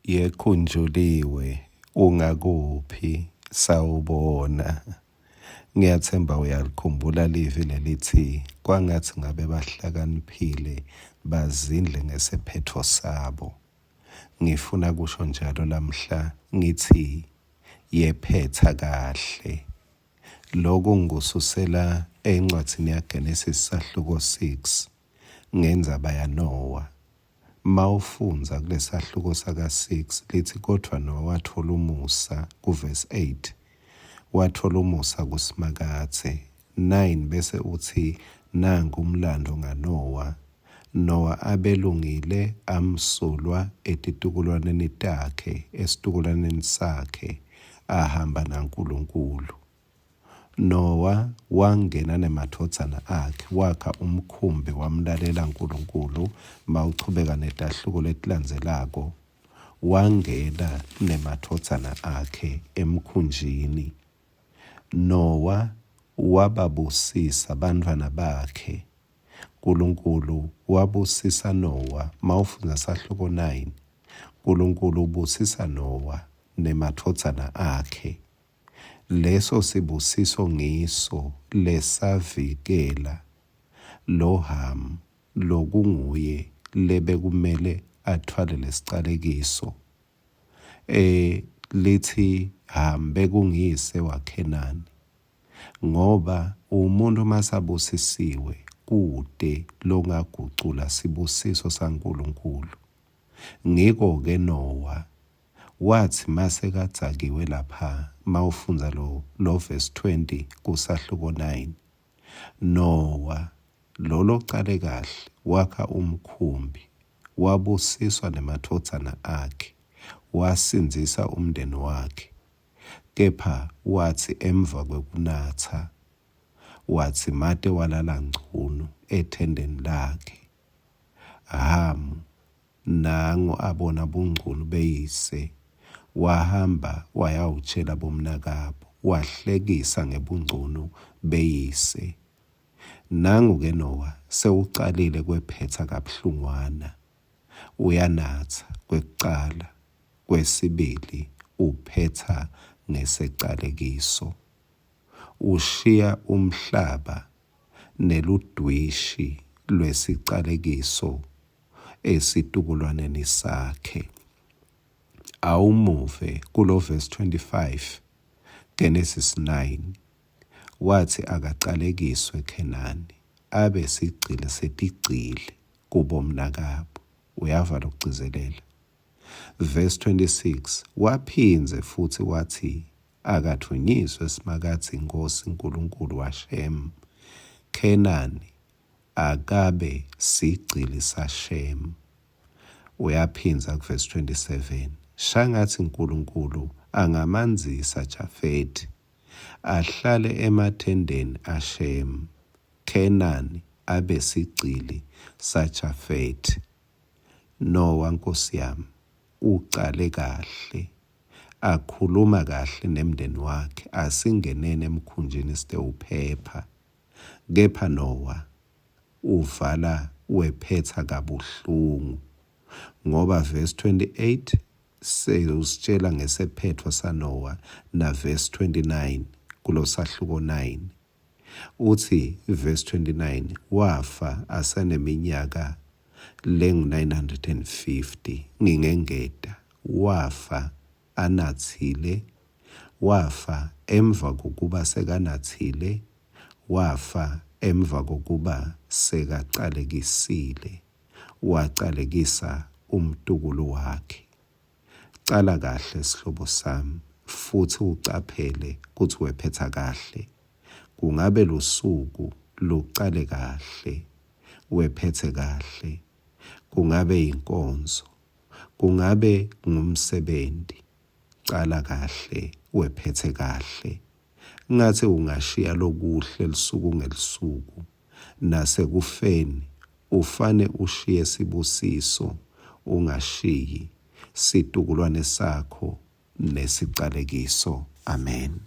Yekhunjuliwe ungakuphi sawubona. Ngiyatsemba uyalikhumbula livi lelithi kwangatsi ngabe bahlakaniphile bazindle ngesephetho sabo. Ngifuna kusho njalo lamhla ngitsi yephetha kahle. Loku ngikususela encwadzini yaGenesis sahluko 6 ngendzaba yaNowa. Mawufundza kulesahluko saka-6 litsi kodvwa Nowa watfola umusa kuvesi 8 watfola umusa kuSimakadze 9 bese utsi nangu umlandvo ngaNowa Nowa abelungile amsulwa etitukulwaneni takhe esitukulwaneni sakhe ahamba naNkulunkulu Nowa wangena nemadvodzana akhe, wakha umkhumbi wamlalela Nkulunkulu. Mawuchubeka netahluko letilandzelako, wangena nemadvodzana akhe emkhunjini. Nowa wababusisa bantfwana bakhe. Nkulunkulu wabusisa Nowa. Mawufundza sahluko 9, Nkulunkulu ubusisa Nowa nemadvodzana akhe. Leso sibusiso ngiso lesavikela loHhamu lokunguye lebekumele atfwale lesicalekiso. E, litsi Hhamu bekunguyise waKhenani. Ngoba umuntfu masabusisiwe kute longagucula sibusiso saNkulunkulu. Ngiko-ke Nowa Watsi masekadzakiwe lapha, mawufundza lo, lo verse 20 kusahluko 9. Nowa, lo locale kahle, wakha umkhumbi, wabusiswa nemadvodzana akhe, wasindzisa umndeni wakhe. Kepha watsi emva kwekunatsa, wadzimate walala ngcunu ethendeni lakhe. Hhamu Nangu abona bungcunu beyise, wahamba wayawutjela bomnakabo, wahlekisa ngebungcunu beyise. Nangu-ke Nowa sewucalile kwephetsa kabuhlungwana, uyanatsa kwekucala, kwesibili uphetsa ngesecalekiso. Ushiya umhlaba neludwishi lwesicalekiso esitukulwaneni sakhe. Awumuve kulo verse 25 Genesis 9 wathi akacalekiswe Khenani abe sigcili setigcili kubomnakabo. Uyava lokugcizelela. Verse 26 waphindze futhi wathi akadvunyiswe Simakadze iNkhosi Nkulunkulu waShem Khenani akabe sigcili saShemu. Uyaphindza kuvesi 27, Shangatsi Nkulunkulu angamandzisa Jafethi, ahlale emathendeni aShemu, Khenani abe sigcili saJafethi. Nowa, nkosi yami, ucale kahle, akhuluma kahle nemndeni wakhe, asingeneni emkhunjini sitewuphepha. Kepha Nowa uvala wephetsa kabuhlungu ngoba verse 28 sewusitshela ngesephetfo saNowa na verse 29 kulosahluko 9 utsi verse 29 wafa aseneminyaka lengu-950 ngingengeta wafa anatsile Wafa emva kokuba sekanatsile, wafa emva kokuba sekacalekisile, wacalekisa umtukulu wakhe. Cala kahle sihlobo sami futsi ucaphele kutsi wephetsa kahle. Kungabe lusuku lucale kahle, wephetse kahle. Kungabe yinkonzo, kungabe ngumsebenti, Cala kahle wephetse kahle. Ngatsi ungashiya lokuhle lusuku ngelusuku nasekufeni ufane ushiye sibusiso ungashiyi situkulwane sakho nesicalekiso. Amen.